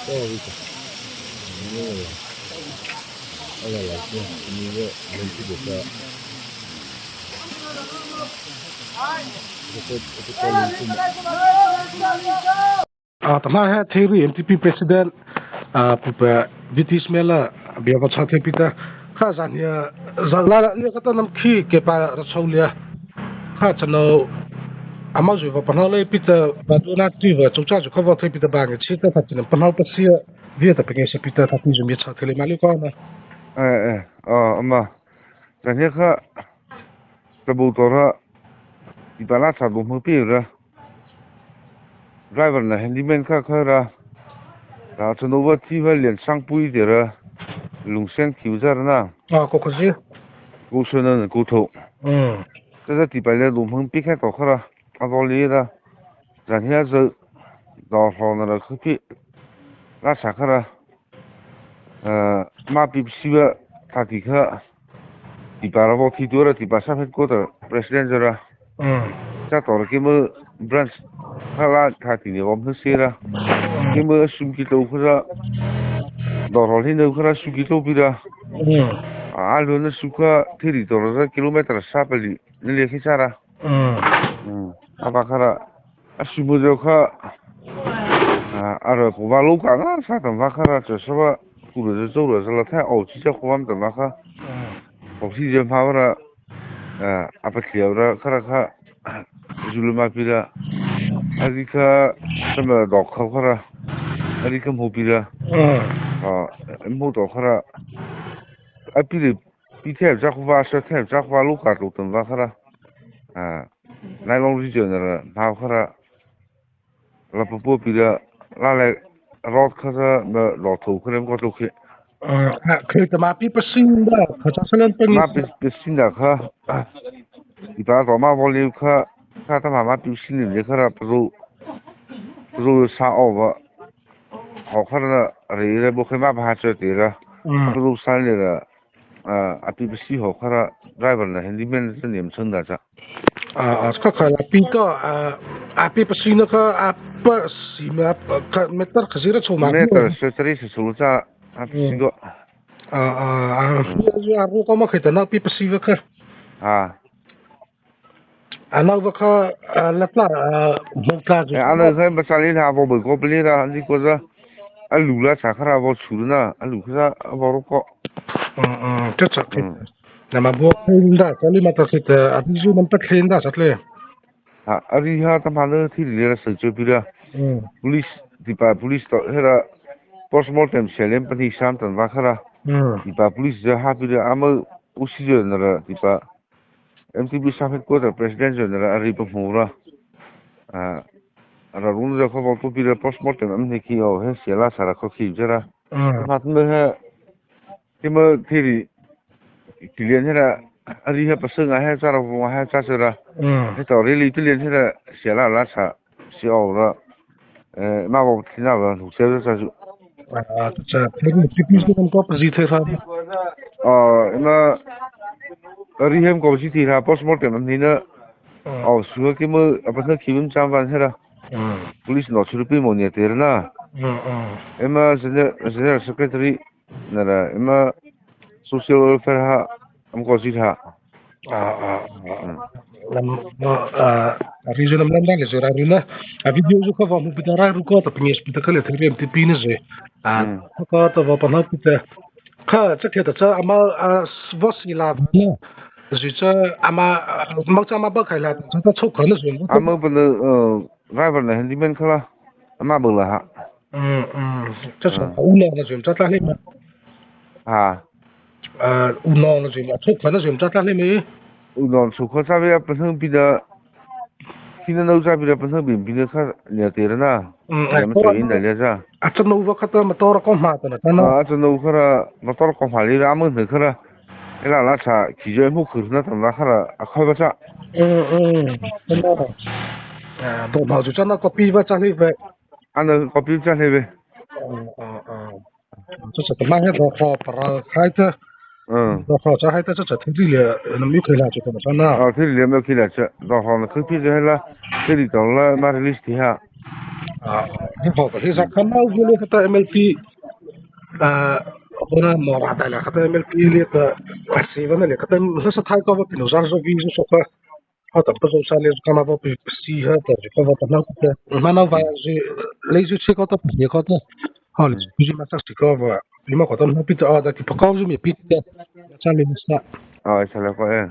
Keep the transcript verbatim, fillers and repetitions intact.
A, tahmâ he Theiri M T P President, a, pupa British Mela, bie va châ thei pi ta, kha zan hia, zan la la, lia kha ta nam khi ke pa ra chau lia. Kha chanô, ama zui va panau le pi ta, ba du na ti va, chu cha zui kha va thei pi ta ba nge chi ta, kha chi nam panau pa sia, bie ta pe nge sa pi ta, ta ti zui mi châ thei le ma li ko na. Eh, eh, ah, ama. Zan hia kha, ta bu to ra, ti pa la cha du hmang pi ra. Driver na handyman kha kha ra. Ra chanô va thi va lian sang pui te ra. Lungsen kiu zar na. A, ko ko zi. Ko sona na ko tho. Hmm. Ta za ti pa le du hmang pi kha to kha ra. A do li ra. Zan hia za. Do hlo na ra kha pi. La cha kha ra. Eh, ma pi siva thati kha, ti pa ra vo thi tu ra, ti pa sa phet ko ta president ra. Hmm. Cha to ra ki mo branch kha la thati ni vo mo si ra. Ki mo sum ki to kha ra. Do ro hi no kha ra sum ki to pi ra. Hmm. A lo na su kha thi ri to ra kilometer sa pa li ni le khi cha ra. Hmm. Hmm. A pa kha ra. A sum mo zo kha, a, a ra ko va lo ka nga sa ta va kha ra cha sa va, ku ra zo zo ra za la thai o chi cha ko va ta va kha. Ko si je ma va ra, a, a pa thia ra kha ra kha, zu lu ma pi ra. A ri kha, sa ma do kha kha ra. A ri kha mo pi ra. A, mo do kha ra. A pi ri, pi thai cha ko va, sa thai cha ko va lo ka to ta va kha ra. A, nai long ri je na ra, ma kha ra. La pa pu pi ra, la le, rot kha ra, ma lo tho kha ra ko to khi. A, kha, kha ta ma pi pa sin da, kha cha sa lan pa ni. Ma pi, pi sin da kha. I pa to ma vo li kha, kha ta ma ma pi sin ni kha ra, pa ru, pa ru sa o va. Ho kha ra, ri ra bo kha ma pa ha cha ti ra. Mm. Pa ru sa ni ra. A, a pi pa si ho kha ra, driver na handyman sa niam chang da cha. A, a, kha kha la pi ka, a, a pi pa si na kha, a pa si ma, a, kha meter kha zi ra cho ma. Meter sa tari sa sulu cha, a pi si ko. A, a, a, a, ru ko ma kha ta na pi pa si va kha. A. A nau va kha, a, la tla, a, mo tla zu. A nau kha ma cha li na vo bo ko pli ra, ni ko za. A lu la cha kha ra vo chu na, a lu kha za, a vo ro ko. Mm, mm, cha cha kha. Na ma bo kha da, cha li ma ta kha ta, a bi zu nam ta kha da cha le. Ha, a ri ha ta ma le thi li la sa cho pi ra. Mm. Police, ti pa police to he ra, postmortem se lem pa ni sam tan va kha ra. Mm. Ti pa police za ha pi ra, a ma u si zo na ra, ti pa M T P sub headquarter president zo na ra, a ri pa mo ra. A, a ra run za kha vo to pi ra postmortem am ne ki o, he se la sa ra kha ki za ra. Mm. Ma tu he, Ki ma thi ri, ti lian he ra, a ri he pa sung a he cha ra vo a he cha se ra. Mm. He to ri li ti lian he ra, sia la la cha, sia o ra. Eh, ma vo thi na va, hu se ra cha zu. A, cha, thi ri, ti pi su ko pa zi the ra. O, na, a ri hem ko zi thi ra, postmortem ni na. Mm. O, su ki ma, a pa na ki vim chang van he ra. Mm. Police no chu pi mo ni te ra na. Mm, mm. Ema general, general secretary, na ra, ema social welfare ha, am ko zi ha. A, a, a. Hmm. Lam, a, a, region am lam da le zo ra ru na. A video zu kha va mu pi ta ra ru ko ta pin yes pi ta kha le thri M T P na ze. A, hmm. Kha ta va pa na pi ta. Kha cha khe ta cha ama, a, s-, va si la na. Zi cha ama, a, ma cha ma ba khai la cha ta chok kha na zo. Ama ba na, uh, driver na handyman kha la. Ama ba la ha. Mm, mm. Cha cha, ah. U nô na zui cha tla le ma. Ha. Ah, u nô na zui ma, chok kha na zui cha tla le me. U nô chok kha cha ve a pa thang pi da. Pi na nô cha pi da pa thang pi pi na kha lia te ra na. Mm, lia ma ai, chok in da lia cha. A cha nô va kha ta ma to ra ko ma ta na ta na. Ah, a cha nô kha ra ma to ra ko ma li ra ma ne kha ra. Ela la cha ki jo mu khur na ta na kha ra a kha va cha. Mm, mm. Ah, to ma zui cha na ko pi va cha le ve. Ano, copy cha hei ve. Cha cha, ma he do kho para khai ta. Do kho cha hai ta cha cha, thili le, na mi khai la cha ta na. Oh, thili le mi khai la cha. Do kho na khai pi cha hai la. Thili to la ma release ti ha. Ah, hi hawh ta, hi za kha nau vei liata khata M L P, ah, hona Mara ta liata khata M L P liata, ah, si va na liata khata, hla sa thai ko va pino zar zo vei zo so kha. Hawh ta pa zo sa liata khana va pi si ha ta, zi ko va ta nau ta, ma nau va zi, lei zi si ko ta, pi ko ta. Hawh lei zi ma sa si ko va, pi ma ko ta nau pi ta, ah, ta ki pa ko zi mi pi ta, sa lei sa. Ah, sa la ko e.